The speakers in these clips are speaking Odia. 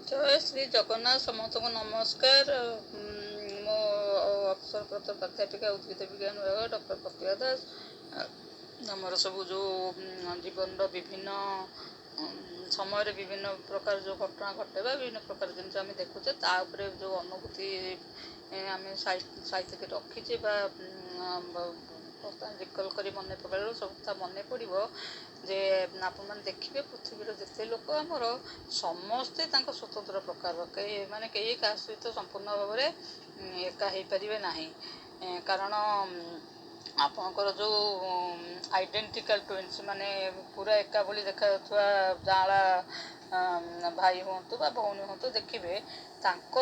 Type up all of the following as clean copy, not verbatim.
ଜୟ ଶ୍ରୀ ଜଗନ୍ନାଥ। ସମସ୍ତଙ୍କୁ ନମସ୍କାର। ମୁଁ ଅବସରପ୍ରାପ୍ତ ପ୍ରାଧ୍ୟାପିକା, ଉଦ୍ଭିଦ ବିଜ୍ଞାନ ବିଭାଗ, ଡକ୍ଟର ପ୍ରତିଭା ଦାସ। ଆମର ସବୁ ଯେଉଁ ଜୀବନର ବିଭିନ୍ନ ସମୟରେ ବିଭିନ୍ନ ପ୍ରକାର ଯେଉଁ ଘଟଣା ଘଟେ ବା ବିଭିନ୍ନ ପ୍ରକାର ଜିନିଷ ଆମେ ଦେଖୁଛେ, ତା ଉପରେ ଯେଉଁ ଅନୁଭୂତି ଆମେ ସାଇତିକି ରଖିଛେ ବା ବର୍ତ୍ତମାନ ରିକଲ୍ କରି ମନେ ପକାଇଲା ବେଳକୁ ସବୁ କଥା ମନେ ପଡ଼ିବ ଯେ ଆପଣମାନେ ଦେଖିବେ, ପୃଥିବୀର ଯେତେ ଲୋକ ଆମର ସମସ୍ତେ ତାଙ୍କ ସ୍ୱତନ୍ତ୍ର ପ୍ରକାରର। କେହି ମାନେ କେହି କାହା ସହିତ ସମ୍ପୂର୍ଣ୍ଣ ଭାବରେ ଏକା ହେଇପାରିବେ ନାହିଁ। କାରଣ ଆପଣଙ୍କର ଯେଉଁ ଆଇଡେଣ୍ଟିକାଲ୍ ଟୁଇନ୍ସ, ମାନେ ପୁରା ଏକା ଭଳି ଦେଖାଯାଉଥିବା ଯାଆଁଳା ଭାଇ ହୁଅନ୍ତୁ ବା ଭଉଣୀ ହୁଅନ୍ତୁ, ଦେଖିବେ ତାଙ୍କ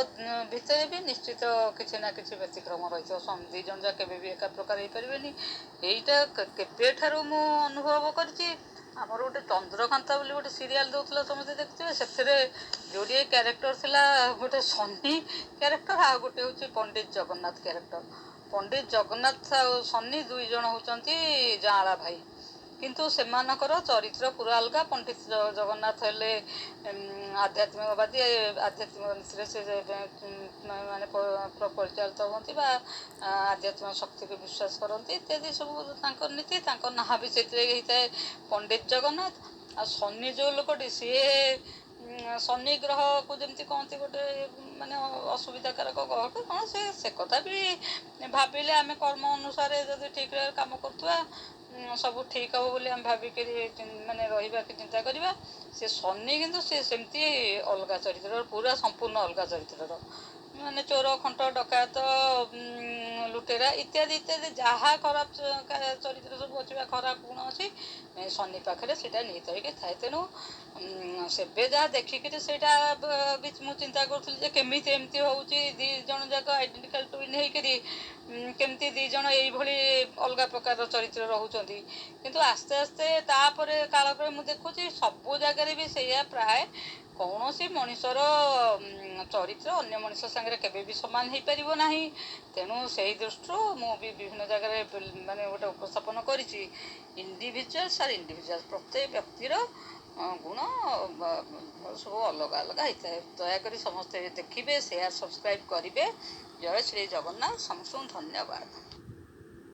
ଭିତରେ ବି ନିଶ୍ଚିତ କିଛି ନା କିଛି ବ୍ୟତିକ୍ରମ ରହିଥିବ। ଦୁଇ ଜଣ ଯାକ କେବେ ବି ଏକା ପ୍ରକାର ହେଇପାରିବେନି। ଏଇଟା କେବେଠାରୁ ମୁଁ ଅନୁଭବ କରିଛି। ଆମର ଗୋଟେ ଚନ୍ଦ୍ରକାନ୍ତା ବୋଲି ଗୋଟେ ସିରିଆଲ୍ ଦେଉଥିଲା, ସମସ୍ତେ ଦେଖୁଥିବେ। ସେଥିରେ ଯୋଡ଼ିଏ କ୍ୟାରେକ୍ଟର ଥିଲା, ଗୋଟେ ସନି କ୍ୟାରେକ୍ଟର ଆଉ ଗୋଟେ ହେଉଛି ପଣ୍ଡିତ ଜଗନ୍ନାଥ କ୍ୟାରେକ୍ଟର। ପଣ୍ଡିତ ଜଗନ୍ନାଥ ଆଉ ସନି ଦୁଇ ଜଣ ହେଉଛନ୍ତି ଯାଆଁଳା ଭାଇ, କିନ୍ତୁ ସେମାନଙ୍କର ଚରିତ୍ର ପୁରା ଅଲଗା। ପଣ୍ଡିତ ଜଗନ୍ନାଥ ହେଲେ ଆଧ୍ୟାତ୍ମିକବାଦୀ, ଆଧ୍ୟାତ୍ମିକ ନୀତିରେ ସେ ମାନେ ପରିଚାଳିତ ହୁଅନ୍ତି ବା ଆଧ୍ୟାତ୍ମିକ ଶକ୍ତିକୁ ବିଶ୍ୱାସ କରନ୍ତି ଇତ୍ୟାଦି ସବୁ ତାଙ୍କର ନୀତି। ତାଙ୍କ ନାଁ ବି ସେଥିରେ ହେଇଥାଏ ପଣ୍ଡିତ ଜଗନ୍ନାଥ। ଆଉ ଶନି ଯେଉଁ ଲୋକଟି, ସିଏ ଶନି ଗ୍ରହକୁ ଯେମିତି କହନ୍ତି ଗୋଟେ ମାନେ ଅସୁବିଧାକାରକ ଗ୍ରହ କି କ'ଣ, ସେ କଥା ବି ଭାବିଲେ ଆମେ କର୍ମ ଅନୁସାରେ ଯଦି ଠିକ୍ରେ କାମ କରୁଥିବା ସବୁ ଠିକ୍ ହେବ ବୋଲି ଆମେ ଭାବିକିରି ମାନେ ରହିବା କି ଚିନ୍ତା କରିବା। ସେ ଶନି କିନ୍ତୁ ସେ ସେମିତି ଅଲଗା ଚରିତ୍ରର, ପୁରା ସମ୍ପୂର୍ଣ୍ଣ ଅଲଗା ଚରିତ୍ରର, ମାନେ ଚୋର, ଖଣ୍ଟ, ଡକାୟତ, ଲୁଟେରା ଇତ୍ୟାଦି ଇତ୍ୟାଦି ଯାହା ଖରାପ ଚରିତ୍ର ସବୁ ଅଛି ବା ଖରାପ ଗୁଣ ଅଛି, ଶନି ପାଖରେ ସେଇଟା ନିହିତ ହେଇକି ଥାଏ। ତେଣୁ ସେବେ ଯାହା ଦେଖିକିରି ସେଇଟା ବି ମୁଁ ଚିନ୍ତା କରୁଥିଲି ଯେ କେମିତି ଏମିତି ହେଉଛି, ଦୁଇ ଜଣ ଯାକ ଆଇଡେଣ୍ଟିକାଲ୍ ଟୁଇନ୍ ହେଇକିରି କେମିତି ଦୁଇ ଜଣ ଏଇଭଳି ଅଲଗା ପ୍ରକାରର ଚରିତ୍ର ରହୁଛନ୍ତି। କିନ୍ତୁ ଆସ୍ତେ ଆସ୍ତେ ତାପରେ କାଳକ୍ରମେ ମୁଁ ଦେଖୁଛି ସବୁ ଜାଗାରେ ବି ସେଇଆ ପ୍ରାୟ। କୌଣସି ମଣିଷର ଚରିତ୍ର ଅନ୍ୟ ମଣିଷ ସାଙ୍ଗରେ କେବେ ବି ସମାନ ହେଇପାରିବ ନାହିଁ। ତେଣୁ ସେଇ ଦୃଷ୍ଟିରୁ ମୁଁ ବି ବିଭିନ୍ନ ଜାଗାରେ ମାନେ ଗୋଟେ ଉପସ୍ଥାପନ କରିଛି, ଇଣ୍ଡିଭିଜୁଆଲ୍ସ ଆର୍ ଇଣ୍ଡିଭିଜୁଆଲ୍ସ। ପ୍ରତ୍ୟେକ ବ୍ୟକ୍ତିର ଗୁଣ ସବୁ ଅଲଗା ଅଲଗା ହେଇଥାଏ। ଦୟାକରି ସମସ୍ତେ ଦେଖିବେ, ସେୟାର, ସବସ୍କ୍ରାଇବ୍ କରିବେ। ଜୟ ଶ୍ରୀ ଜଗନ୍ନାଥ। ସମସ୍ତଙ୍କୁ ଧନ୍ୟବାଦ।